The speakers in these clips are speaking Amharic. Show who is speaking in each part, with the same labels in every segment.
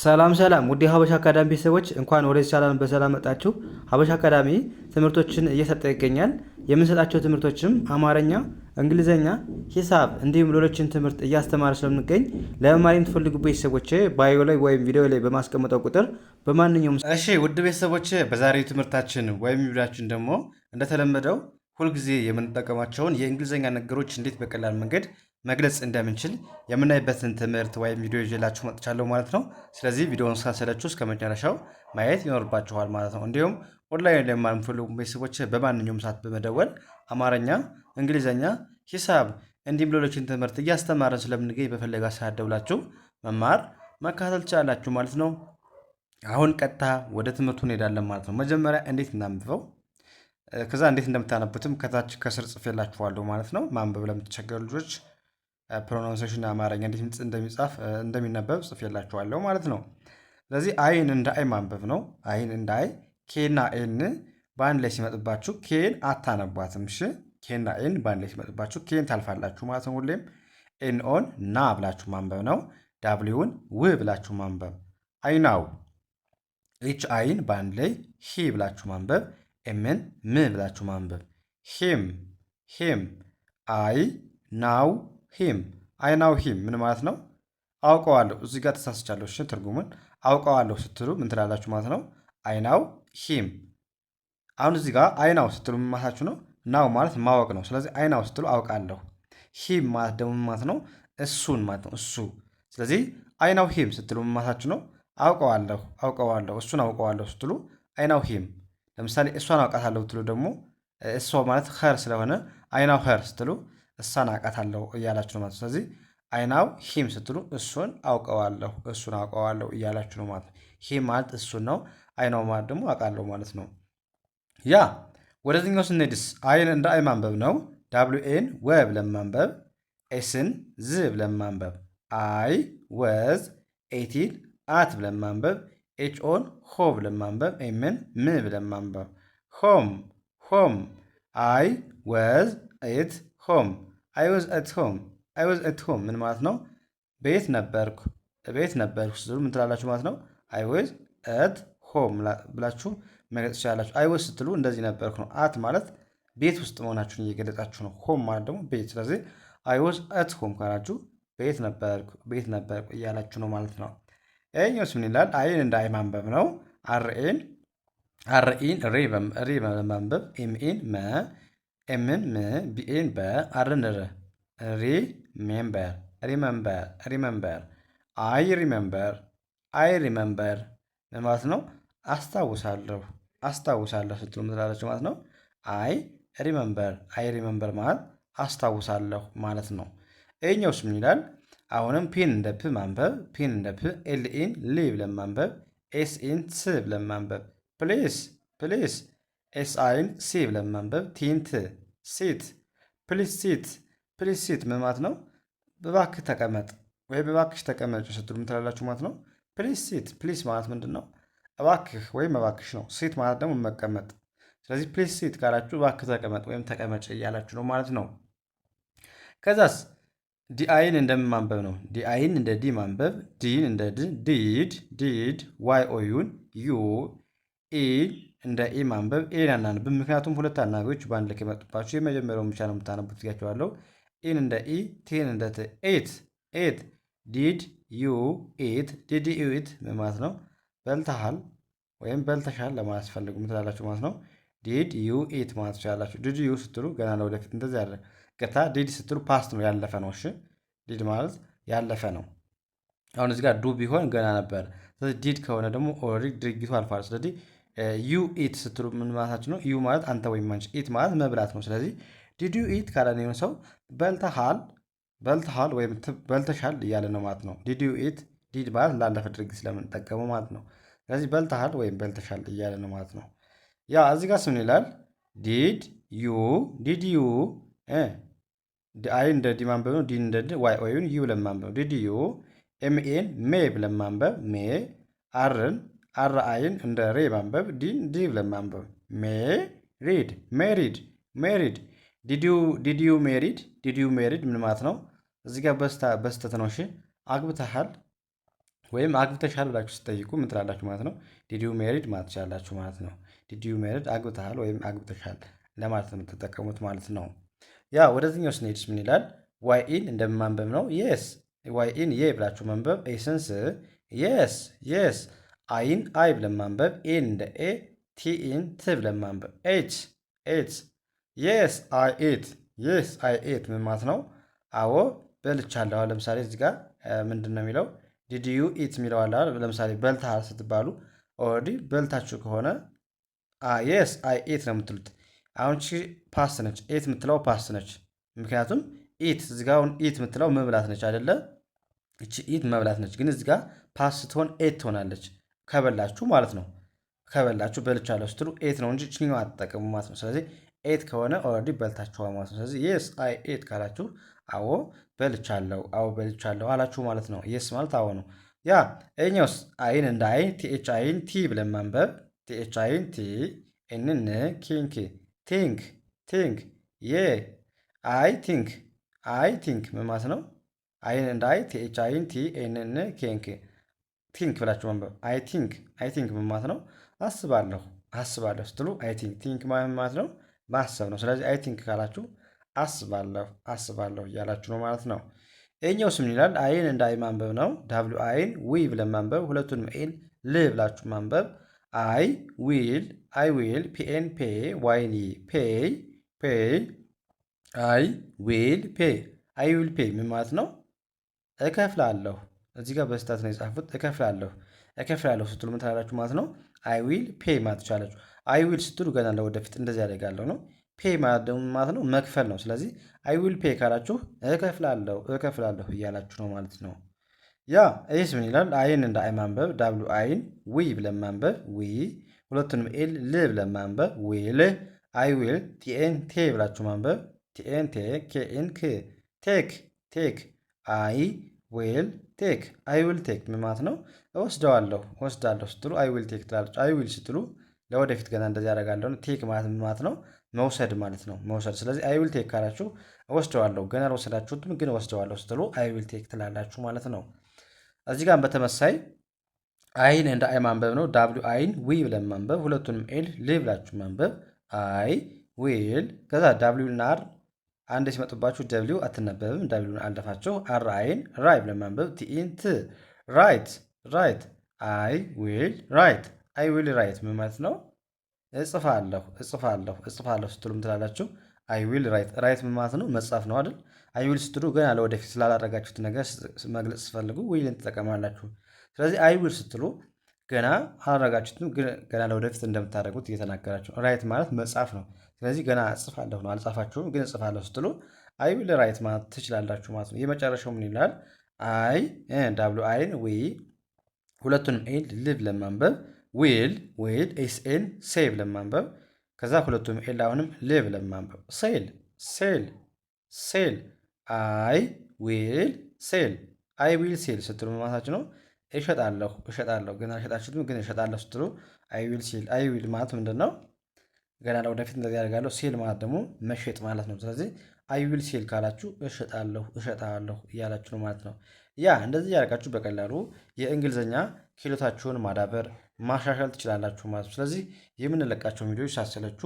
Speaker 1: ሰላም ሰላም ውድ የሀበሻ አካዳሚ ቤተሰቦች፣ እንኳን ወደዚህ ቻናል በሰላም መጣችሁ። ሀበሻ አካዳሚ ትምህርቶችን እየሰጠ ይገኛል። የምንሰጣቸው ትምህርቶችም አማርኛ፣ እንግሊዝኛ፣ ሂሳብ እንዲሁም ሌሎችን ትምህርት እያስተማረ ስለምንገኝ ለመማር የምትፈልጉ ቤተሰቦች bio ላይ ወይም ቪዲዮ ላይ በማስቀመጠው ቁጥር በማንኛውም
Speaker 2: እሺ ውድ ቤተሰቦች፣ በዛሬው ትምህርታችን ወይም ቪዲዮአችን ደግሞ እንደተለመደው ሁልጊዜ የምንጠቀማቸውን የእንግሊዝኛ ነገሮች እንዴት በቀላል መንገድ መግለጽ እንደምንችል የምናይበትን ትምህርት ወይም ቪዲዮ ይዤላችሁ መጥቻለሁ ማለት ነው። ስለዚህ ቪዲዮውን ሳትሰለቹ እስከ መጨረሻው ማየት ይኖርባችኋል ማለት ነው። እንዲሁም ኦንላይን ላይ የምትፈልጉ ቤተሰቦች በማንኛውም ሰዓት በመደወል አማርኛ፣ እንግሊዝኛ፣ ሂሳብ እንዲሁም ሌሎችን ትምህርት እያስተማረን ስለምንገኝ በፈለጋ ሰዓት ደውላችሁ መማር መከታተል ትችላላችሁ ማለት ነው። አሁን ቀጥታ ወደ ትምህርቱ እንሄዳለን ማለት ነው። መጀመሪያ እንዴት እናንብበው፣ ከዛ እንዴት እንደምታነቡትም ከታች ከስር ጽፌላችኋለሁ ማለት ነው። ማንበብ ለምትቸገሩ ልጆች pronunciation አማርኛ እንዴት እንደሚጻፍ እንደሚነበብ ጽፌላችኋለሁ ማለት ነው። ስለዚህ I ን እንደ አይ ማንበብ ነው። I ን እንደ አይ። K ና N በአንድ ላይ ሲመጥባችሁ K ን አታነቧትም። እሺ፣ K ና N በአንድ ላይ ሲመጥባችሁ K ን ታልፋላችሁ ማለት ነው። ሁሌም N O ን ና ብላችሁ ማንበብ ነው። W ን ው ብላችሁ ማንበብ፣ I know። H I ን በአንድ ላይ ሂ ብላችሁ ማንበብ፣ M ን ም ብላችሁ ማንበብ፣ him him። I know him፣ I know him ምን ማለት ነው? አውቀዋለሁ። እዚህ ጋር ተሳስቻለሁ። እሺ፣ ትርጉሙን አውቀዋለሁ ስትሉ ምን ትላላችሁ ማለት ነው? I know him። አሁን እዚህ ጋር I know ስትሉ ምን ማለታችሁ ነው? Know ማለት ማወቅ ነው። ስለዚህ I know ስትሉ አውቃለሁ። Him ማለት ደግሞ ምን ማለት ነው? እሱን ማለት ነው። እሱ። ስለዚህ I know him ስትሉ ምን ማለታችሁ ነው? አውቀዋለሁ፣ አውቀዋለሁ፣ እሱን አውቀዋለሁ ስትሉ I know him። ለምሳሌ እሷን አውቃታለሁ ብትሉ ደግሞ እሷ ማለት her ስለሆነ I know her ስትሉ እሷን አውቃታለሁ እያላችሁ ነው ማለት ነው። ስለዚህ I know him ስትሉ እሱን አውቀዋለሁ፣ እሱን አውቀዋለሁ እያላችሁ ነው ማለት ነው። Him ማለት እሱን ነው። I know ማለት ደግሞ አውቃለሁ ማለት ነው። Yeah፣ ወደዚህኛው ስንሄድስ I ን እንደ አይ ማንበብ ነው። W A ን ወ ብለን ማንበብ፣ S ን ዝ ብለን ማንበብ፣ I was፣ A T ን አት ብለን ማንበብ፣ H O ን ሆ ብለን ማንበብ፣ M ን ም ብለን ማንበብ፣ home home። I was at home፣ I was at home፣ I was at home ምን ማለት ነው? ቤት ነበርኩ፣ ቤት ነበርኩ ስትሉ ምን ትላላችሁ ማለት ነው? I was at home ብላችሁ መግለጽ ትችላላችሁ። I was ስትሉ እንደዚህ ነበርኩ ነው። At ማለት ቤት ውስጥ መሆናችሁን እየገለጻችሁ ነው። Home ማለት ደግሞ ቤት። ስለዚህ I was at home ካላችሁ ቤት ነበርኩ፣ ቤት ነበርኩ እያላችሁ ነው ማለት ነው። ይኸኛውስ ምን ይላል? I ን እንደ አይ ማንበብ ነው። R A ን R E ን ሬ ማንበብ፣ M A ን መ፣ M ን ም፣ B A ን በ፣ R ን ር፣ remember remember remember። I remember፣ I remember ምን ማለት ነው? አስታውሳለሁ፣ አስታውሳለሁ ስትሉ ምን ትላላችሁ ማለት ነው? I remember፣ I remember ማለት አስታውሳለሁ ማለት ነው። ይኸኛውስ ምን ይላል? አሁንም P ን እንደ ፕ ማንበብ፣ P ን እንደ ፕ፣ L E ን ሊ ብለን ማንበብ፣ S E ን ስ ብለን ማንበብ፣ please please፣ S I ን ሲ ብለን ማንበብ፣ T ን ት፣ sit፣ please sit፣ please sit ምን ማለት ነው? እባክህ ተቀመጥ ወይም እባክሽ ተቀመጭ ስትሉ ምን ትላላችሁ ማለት ነው? Please sit። Please ማለት ምንድን ነው? እባክህ ወይም እባክሽ ነው። Sit ማለት ደግሞ መቀመጥ። ስለዚህ please sit ካላችሁ እባክህ ተቀመጥ ወይም ተቀመጭ እያላችሁ ነው ማለት ነው። ከዛስ D I ን እንደምን ማንበብ ነው? D I ን እንደ ዲ ማንበብ፣ D ን እንደ ድ፣ did did፣ Y O U ን ዩ፣ E እንደ ኢ ማንበብ። A ን አናነብም፣ ምክንያቱም ሁለት አናባቢዎች በአንድ ላይ ከመጡባችሁ የመጀመሪያውን ብቻ ነው የምታነቡት ብያችኋለሁ። E ን እንደ ኢ፣ T ን እንደ ት፣ eat eat። Did you eat፣ did you eat ምን ማለት ነው? በልተሃል ወይም በልተሻል ለማለት ስትፈልጉ ምን ትላላችሁ ማለት ነው? Did you eat ማለት ትችላላችሁ። Did you ስትሉ ገና ለወደፊት እንደዚህ ያለ ቀጥታ did ስትሉ past ነው፣ ያለፈ ነው። እሺ፣ did ማለት ያለፈ ነው። አሁን እዚህ ጋር do ቢሆን ገና ነበር። ስለዚህ did ከሆነ ደግሞ already ድርጊቱ አልፏል። ስለዚህ you eat ስትሉ ምን ማለታችሁ ነው? You ማለት አንተ ወይም አንቺ፣ eat ማለት መብላት ነው። ስለዚህ did you eat ካለን የሆነ ሰው በልተሃል፣ በልተሃል ወይም በልተሻል እያለ ነው ማለት ነው። Did you eat፣ did ማለት ላለፈ ድርጊት ስለምንጠቀመው ማለት ነው። ስለዚህ በልተሃል ወይም በልተሻል እያለ ነው ማለት ነው። Yeah፣ እዚህ ጋር ምን ይላል? Did you፣ did you፣ I እንደ ዲ ማንበብ ነው። D እንደ ድ፣ Y O U ን ዩ ብለን ማንበብ ነው። Did you፣ M A ን ሜ ብለን ማንበብ፣ ሜ፣ R ን R I ን እንደ ሬ ማንበብ፣ D ን ዲ ብለን ማንበብ፣ ሜ read married married። Did you married፣ did you married ምን ማለት ነው? እዚህ ጋር በስህተት ነው። እሺ፣ አግብተሃል ወይም አግብተሻል ብላችሁ ስትጠይቁ ምን ትላላችሁ ማለት ነው? Did you married ማለት ትችላላችሁ ማለት ነው። Did you married አግብተሃል ወይም አግብተሻል ለማለት ነው የምትጠቀሙት ማለት ነው። Yeah፣ ወደዚህኛው ስንሄድስ ምን ይላል? Y E ን እንደማንበብ ነው። Yes፣ Y E ን የ ብላችሁ ማንበብ፣ S ን ስ፣ yes። I ን አይ ብለን ማንበብ፣ A ን እንደ ኤ፣ T ን ት ብለን ማንበብ፣ ate ate። Yes, I ate። Yes, I ate ምን ማለት ነው? አዎ በልቻለሁ። አሁን ለምሳሌ እዚህ ጋር ምንድን ነው የሚለው? Did you eat የሚለው አለ። ለምሳሌ በልተሃል ስትባሉ already በልታችሁ ከሆነ yes, I ate ነው የምትሉት። አሁን ቺ past ነች። Ate የምትለው past ነች። ምክንያቱም eat እዚህ ጋር አሁን eat የምትለው መብላት ነች አይደለ? እቺ eat መብላት ነች። ግን እዚህ ጋር past ስትሆን ate ትሆናለች። ከበላችሁ ማለት ነው። ከበላችሁ በልቻለሁ ስትሉ ate ነው እንጂ ችኛው አትጠቀሙ ማለት ነው። ስለዚህ ate ከሆነ already በልታችኋል ማለት ነው። ስለዚህ yes, I ate ካላችሁ አዎ በልቻለሁ፣ አዎ በልቻለሁ አላችሁ ማለት ነው። Yes ማለት አዎ ነው። Yeah፣ ይኸኛውስ I ን እንደ አይ፣ TH I ን ቲ ብለን ማንበብ፣ TH I ን ቲ፣ N ን፣ K ን ክ፣ think think። Yeah, I think። I think ምን ማለት ነው? I ን እንደ አይ፣ TH I ን ቲ፣ N ን፣ K ን ክ፣ think ብላችሁ ማንበብ። I think። I think ምን ማለት ነው? አስባለሁ። አስባለሁ ስትሉ I think። Think ማለት ነው ማሰብ ነው። ስለዚህ I think ካላችሁ አስባለሁ፣ አስባለሁ እያላችሁ ነው ማለት ነው። ይኸኛውስ ምን ይላል? I ን እንደ አይ ማንበብ ነው። W I ን ዊ ብለን ማንበብ፣ ሁለቱንም L ል ብላችሁ ማንበብ። I will። I will፣ P A ን ፔ፣ Y ን ይ፣ pay pay። I will pay። I will pay ምን ማለት ነው? እከፍላለሁ። እዚህ ጋር በስህተት ነው የጻፉት። እከፍላለሁ። እከፍላለሁ ስትሉ ምን ትላላችሁ ማለት ነው? I will pay ማለት ትችላላችሁ። I will ስትሉ ገና ለወደፊት እንደዚህ ያደርጋለሁ ነው። Pay ማለት ደግሞ ማለት ነው መክፈል ነው። ስለዚህ I will pay ካላችሁ እከፍላለሁ፣ እከፍላለሁ እያላችሁ ነው ማለት ነው። Yeah፣ ይህስ ምን ይላል? I ን እንደ አይ ማንበብ፣ W I ን ዊ ብለን ማንበብ፣ ዊ፣ ሁለቱንም L ል ብለን ማንበብ፣ will። I will፣ T A ን ቴ ብላችሁ ማንበብ፣ T A ን ቴ፣ K ን ክ፣ take take። I will take። I will take ምን ማለት ነው? እወስደዋለሁ፣ እወስዳለሁ ስትሉ I will take ትላላችሁ። I will ስትሉ ለወደፊት ገና እንደዚህ ያደርጋለሁ። Take ማለት ምን ማለት ነው? መውሰድ ማለት ነው። መውሰድ። ስለዚህ I will take ካላችሁ እወስደዋለሁ፣ ገና አልወሰዳችሁትም፣ ግን እወስደዋለሁ ስትሉ I will take ትላላችሁ ማለት ነው። እዚህ ጋር በተመሳሳይ I ን እንደ አይ ማንበብ ነው። W I ን ዊ ብለን ማንበብ፣ ሁለቱንም L ል ብላችሁ ማንበብ። I will፣ ከዛ W እና R አንድ ሲመጡባችሁ W አትነበብም። W ን አለፋችሁ። R I ን ራይ ብለን ማንበብ፣ T E ን ት፣ write write። I will write። I will write ምን ማለት ነው? እጽፋለሁ፣ እጽፋለሁ፣ እጽፋለሁ ስትሉ ምን ትላላችሁ? I will write። Write ምን ማለት ነው? መጻፍ ነው አይደል? I will ስትሉ ገና ለወደፊት ስላላረጋችሁት ነገር መግለጽ ስትፈልጉ will ን ትጠቀማላችሁ። ስለዚህ I will ስትሉ ገና አላረጋችሁትም፣ ግን ገና ለወደፊት እንደምታደርጉት እየተናገራችሁ። Write ማለት መጻፍ ነው። ስለዚህ ገና እጽፋለሁ ነው፣ አልጻፋችሁም፣ ግን እጽፋለሁ ስትሉ I will write ማለት ትችላላችሁ ማለት ነው። የመጨረሻው ምን ይላል? I W I ን ዊ፣ ሁለቱንም L ል ብለን ማንበብ፣ will will፣ S A ን ሴ ብለን ማንበብ፣ ከዛ ሁለቱም L አሁንም ል ብለን ማንበብ፣ sell sell sell። I will sell። I will sell ስትሉ ማለታችሁ ነው እሸጣለሁ፣ እሸጣለሁ፣ ግን አልሸጣችሁትም፣ ግን እሸጣለሁ ስትሉ I will sell። I will ማለት ምንድን ነው? ገና ለወደፊት እንደዚህ ያደርጋለሁ። Sell ማለት ደግሞ መሸጥ ማለት ነው። ስለዚህ I will sell ካላችሁ እሸጣለሁ፣ እሸጣለሁ እያላችሁ ነው ማለት ነው። Yeah፣ እንደዚህ እያደረጋችሁ በቀላሉ የእንግሊዝኛ ክህሎታችሁን ማዳበር፣ ማሻሻል ትችላላችሁ ማለት ነው። ስለዚህ የምንለቃቸው ቪዲዮዎች ሳትሰለቹ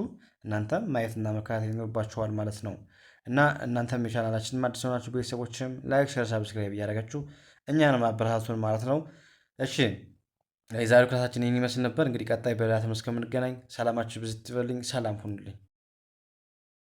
Speaker 2: እናንተም ማየትና መከታተል ይኖርባችኋል ማለት ነው። እና እናንተም የቻናላችን አዲስ ሆናችሁ ቤተሰቦችም like፣ share፣ subscribe እያደረጋችሁ እኛን ማበረታቱን ማለት ነው። እሺ፣ የዛሬው ክላሳችን ይህን ይመስል ነበር። እንግዲህ ቀጣይ በሌላ ትምህርት እስከምንገናኝ ሰላማችሁ ብዝት ይበልልኝ። ሰላም ሁኑልኝ።